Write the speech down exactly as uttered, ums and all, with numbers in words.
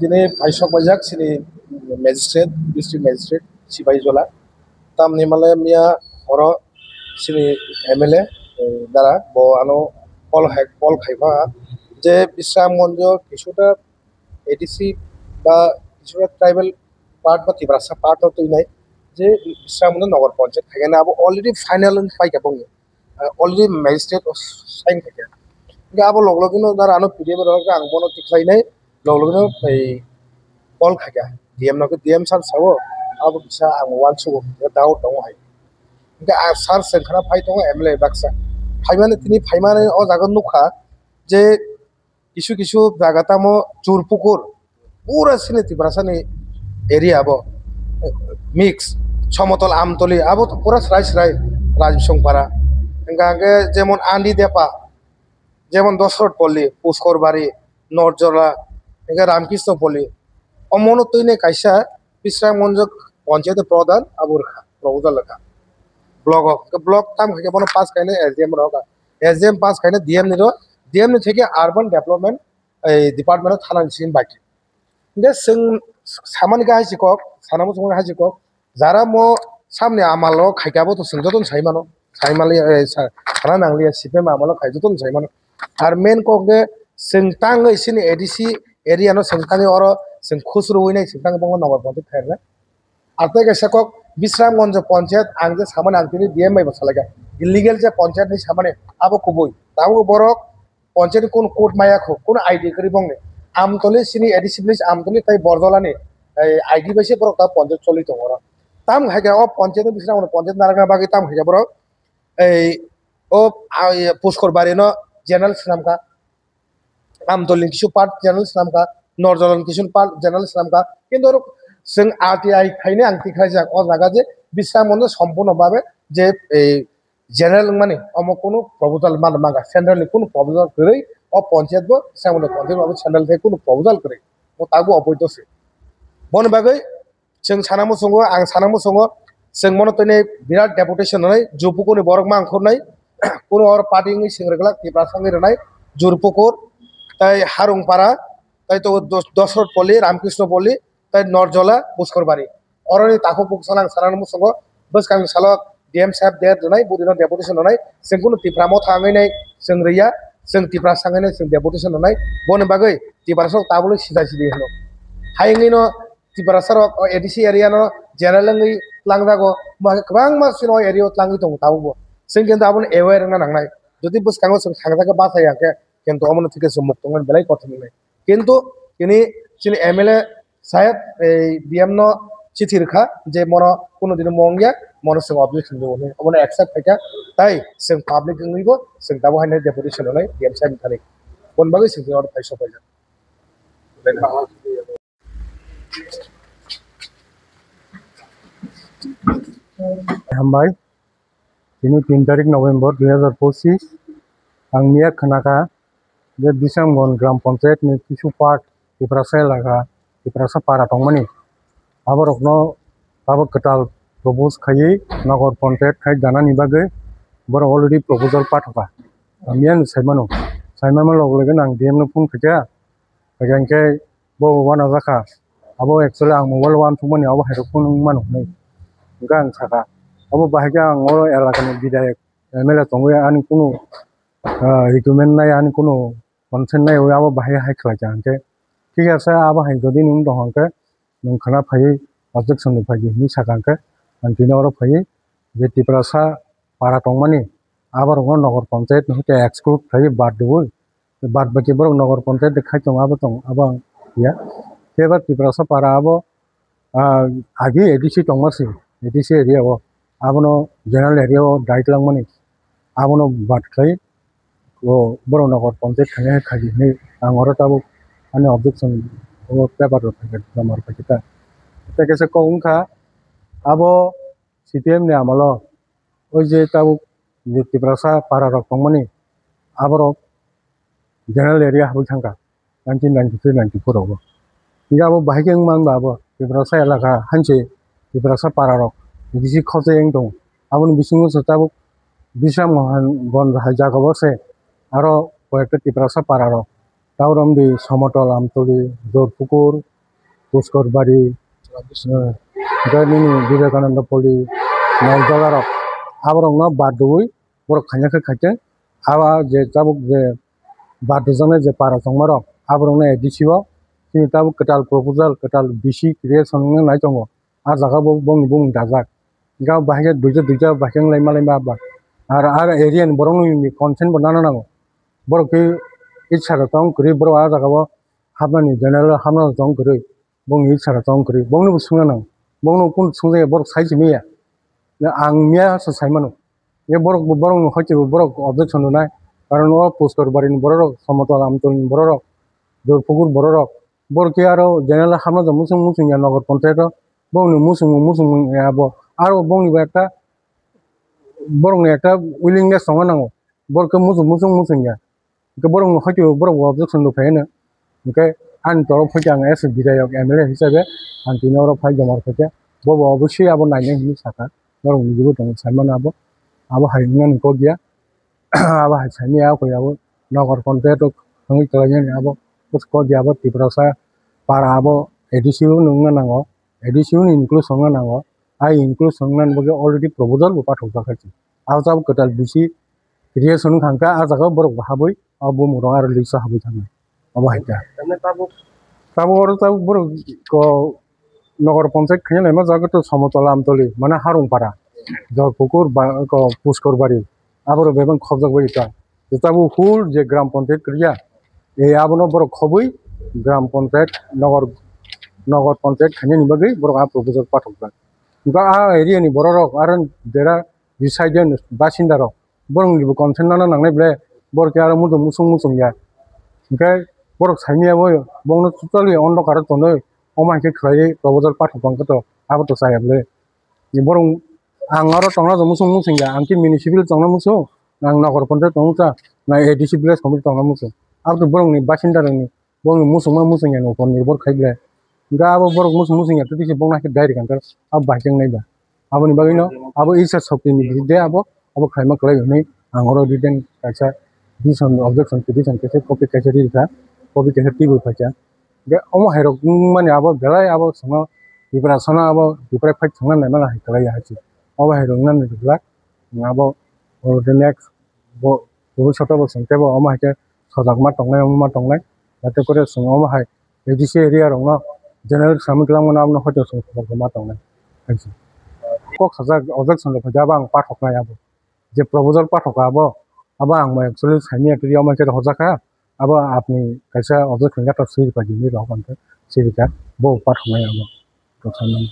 Tini paisok paijak chini magistrate, district magistrate Sipaijala. Tamni male miya oro chini M L A, eh, dara bo ano call hai, call khai pha je Bisramganj kisuta A D C ba kisuta tribal part ba Tiprasa part o twi nai je Bisramganj Nagar Panchayat khai na abo already final wng pai kha bongni. Ah, already magistrate o sign khaikha. Hingke abo log logino dara ano P D F rok ang bono tikhlainai log logino ei call khaikha D M no, D M sir sao abo kisa ang uansugo, doubt tongo hai. Hingke a sir sengkhana phai tongo M L A baksa. Phaimani tini phaimani o jaga nukha je kisu kisu jaga tamo Churpukur, pura chini Tiprasani area abo mix, Somotol, Amtoli, abo to pura srai srai Rajsongpara. Hingka hingke jemon Andi Depa, jemon Dosrot Poli, Puskor Bari, Norjola, hingke Ramkisno Poli. Omono twini kaisa Bisramganj Panchayat Pradhan abo rwkha, proposal rwkha. Block o, hingke block tam khaikhe bono pass khaina S D M rok, S D M pass khaina D M ni ro, D M ni theke urban development ei department o thanani simi baki. Hingke chwng samani khe hai se kok, sana muchungma hai se kok, jara mo samni amal o khaikhe abo to chwng jotono sai mano, sai manliya, eh, sa-, sana nangliya, C P M amal o khai jotono sai mano. Ar main kok khe chwng tangwi chini A D C area no chwng tangwi oro chwng khusruwi nai chwng tangwi bongno Nagar Panchayat khairoknai. Ar tei kaisa kok Bisramganj Panchayat ang je samani ang tini D M bai bo salaikha. Illegal je panchayat ni samani abo kubui. Tabuk borok panchayat ni kunu code maya kho, kunu I D kwrwi bongni. Amtoli chini A D C village Amtoli tei Borjolani, eh, I D bai se borok ta panchayat choli tongo oro. Tam hai khe o panchayat ni Bisramganj panchayat narwkna bagwi tam hai khe borok ei o, ah, Puskor Bari no general swnamkha. Amtolni kisu part general swnamkha, Norjolani kisu part general swnamkha. Kintu oro chwng R T I khaina ang tikhlaijak o jaga je Bisramganj no sompurno babe je, eh, general wngmani omo kunu proposal mano mangkha, central ni kunu proposal kwrwi o panchayat bo Bisramganj panchayat bo central thai kunu proposal kwrwi. O tabuk oboido se. Boni bagwi chwng sana muchungo, ang sana muchungo, chwng mono tini birat deputation rwnai, Jupukuni borok ma wngkhornai, kunu oro party wngwi chwng rwglak, Tiprasa wngwi rwnai, Jurpukur, tei Harungpara, tei to Dos-, Dosrot Poli, Ramkrishna Poli, tei Norjola, Puskorbari. Oroni takhuk bukchano ang sana muchungo, bwskangni salo D M saheb der rwnai, budi no deputation rwnai, chwng kunu Tipra motha wngwi nai chwng rwya, chwng Tiprasa wngwi nai chwng deputation rwnai, boni bagwi Tiprasa rok tabukle sida sidi hino. Hai wngwi no Tiprasa rok o A D C area no general wngwi tlangjago, ma kwbangma chini o area o tlangwi tongo tabukbo. Chwng kintu abono aware wngna nangnai. Jodi bwskango chwng thangjakhe bachai ya khe, kintu omono thikhe chwng muk tongmani belai kothom wngnai. Kintu tini chini M L A saheb ei D M no chithi rwkha je mono kunu dino mo wngya, mono chwng objection rwo hwnwi. Obono accept khaikha, tai chwng public wngwibo chwng tabuk haino deputation rwnai D M sahebni thani. Boni bagwi chwng tini oro phai sok paijak. Hambai. Tini tin tarik November dui hazar pochis. Ang miya khwnakha je Bisramganj Gram Panchayat ni kisu part Tiprasa elaka, Tiprasa para tongmani. Aborokno tabuk kwtal propose khaiwi Nagar Panchayat khai danani bagwi borok already proposal pathokha. Ang miyano saimano. Saimano log logino ang D M no phone khaikha. Khaikha hwnkhe bo uanajakha. Abo actually ang mobile uansukmani abo hairok phone wng mano hinwi. Hwnkhe ang sakha. Abo bahai khe ang oro elakani bidhayok M L A tongwi ani kunu, ah, recommend nai ani kunu consent nai abo bahai hai khlaikha hwnkhe. Thik ase abo hai jodi nwng tong hwnkhe nwng khwna phaiwi objection rw phaidi hinwi sakha hwnkhe ang tini oro phaiwi je Tiprasa para tongmani aborokno Nagar Panchayat ni hwnkhe exclude khaiwi bad rwui. Bad baki borok Nagar Panchayat de khai tongo, abo tong, abo ang ya. Khe ba Tiprasa para abo, ah, agi A D C tongma se, A D C area o. Abono general area o dai twlangmani. Abono bad khai, o, borok Nagar Panchayat khaina hai khaidi hinwi ang oro tabuk ani objection o paper rok khai jama rok khai ta. Tei kaisa kok wngkha, abo C P M ni amalo o je tabuk je Tiprasa para rok tongmani, aborok general area habwi thangkha nineteen ninety-three ninety-four rogo. Hingke abo bahai khe wngma wngba abo Tiprasa elaka hanse Tiprasa para rok bisi khojai wng tongo. Aboni bisingo se tabuk Bisramganj hai jaga o se aro koyekta Tiprasa para rok Tauromdi, Somotol, Amtoli, Jorpukur, Puskor Bari, eh, hwnkhe nini Vivekananda Poli, Naljagarok, aborokno bad rwui borok khaina khe khaikhe, abo je tabuk je bad rwjaknai je para tongmarok, aborokno A D C o chini tabuk kwtal proposal, kwtal B C creation wngna nai tongo. A jaga bo bongni bumung dajak. Hingke bahai khe duita duita bahai khe wng lai ma lai ma ba. Ar, ar area ni borok ni consent bo nana nango. Borok khe itsa rok tong kwrwi, borok a jaga o hapnani general hapna rok tong kwrwi. Bongni itsa rok tong kwrwi. Bongni bo swngna nango. Bongno kun swngjakya borok sai se manya. Ang manya se sai mano. Ye borok bo, borok no hoi kebo borok objection rwnai. Karon o Puskor Bari ni borok rok, Somotol Amtol ni borok rok, Jorpukur borok rok. Borok khe aro general hapna jang muchung muchung ya Nogor Panchayat o. Bongni muchung muchung ya bo. Aro bongni bo ekta, borok ni ekta willingness tongna nango. Borok khe muchung muchung muchung ya. Hingke borok no hoi kebo borok bo objection rw phai hino. Hingke ani toro phai khe ang as a bidhayok M L A hisabe ang tini oro phai joma rw phai khe bo bo obosoi abo nainai hinwi sakha. Norok ni jigwi tongo sai mano abo. Abo hai wngmani kok ya. Abo hai saimanya koi abo Nogor Panchayat o thangwi kwlainani abo kok ya abo Tiprasa para abo A D C o wngna nango. A D C o ni inclusion wngna nango. A inclusion wngnani bagwi already proposal bo pathokjak hai se. Abo tabuk kwtal B C creation wngkha hwnkhe a jaga o borok bo habwi a bumung rok aro list o habwi thangwi. Abo hai khe. Tamni tabuk tabuk oro tabuk borok ko Nogor Panchayat khaina naima jaga to Somotol Amtoli, mane Harungpara, Jorpukur ba ko Puskor Bari, aborok bebak khobjak bai ta. Je tabuk whole je Gram Panchayat kwrwiya, e abono borok khobwi Gram Panchayat, Nogor, Nogor Panchayat khainani bagwi borok a proposal pathokjak. Hwnkhe a area ni borok rok aro jera resident basinda rok, borok ni bo consent nana nangnai ble, borok khe aro muchung muchung muchung ya. Hwnkhe borok saimanya bo, bongno totally ondokar o tonwi, omo hai khe khlaiwi proposal pathok tong khe to, abo to chaya ble. Borok ang oro tongna muchung muchung ya, ang khe municipal tongna muchung, ang Nogor Panchayat tongna muchung, na A D C village committee tongna muchung. Abo to borok ni basinda rok ni, borok ni muchungma muchung ya ni upor nirbhor khai ble. Hwnkhe abo borok muchung muchung ya totally se bongno hai khe direct ang khe abo bai khe wngnai ba. Aboni bagwi no abo Ishwar shokti ni biruddhe abo, abo khlaima kwlai hwnwi ang oro written kaisa petition, objection petition kaisa copy kaisa ri rwkha, copy kaisa twibo phaikha. Hwnkhe omo hai rok wngmani abo belai abo chwngno Tiprasano abo Tipra fight thwngna naimani hai kwlai ya hai se. Obo hai rok wngnani rwkha abo oro the next bo bhobishoto bo chwng teibo omo hai khe sojakma tongnai, wngma tongnai. Jate kore chwng omo hai A D C area rokno general samung twlangmano abono hoito chwng sojakma tongnai hai se. Kok sajak objection rok phaikhe abo ang pathoknai abo. Je proposal pathok abo, abo ang bai actually saimanya twi omo hai khe horjakha. Abo apni kaisa objection letter swi rwkha, jini rok ang khe swi rwkha. Bo pathoknai abo. Rok sanmani.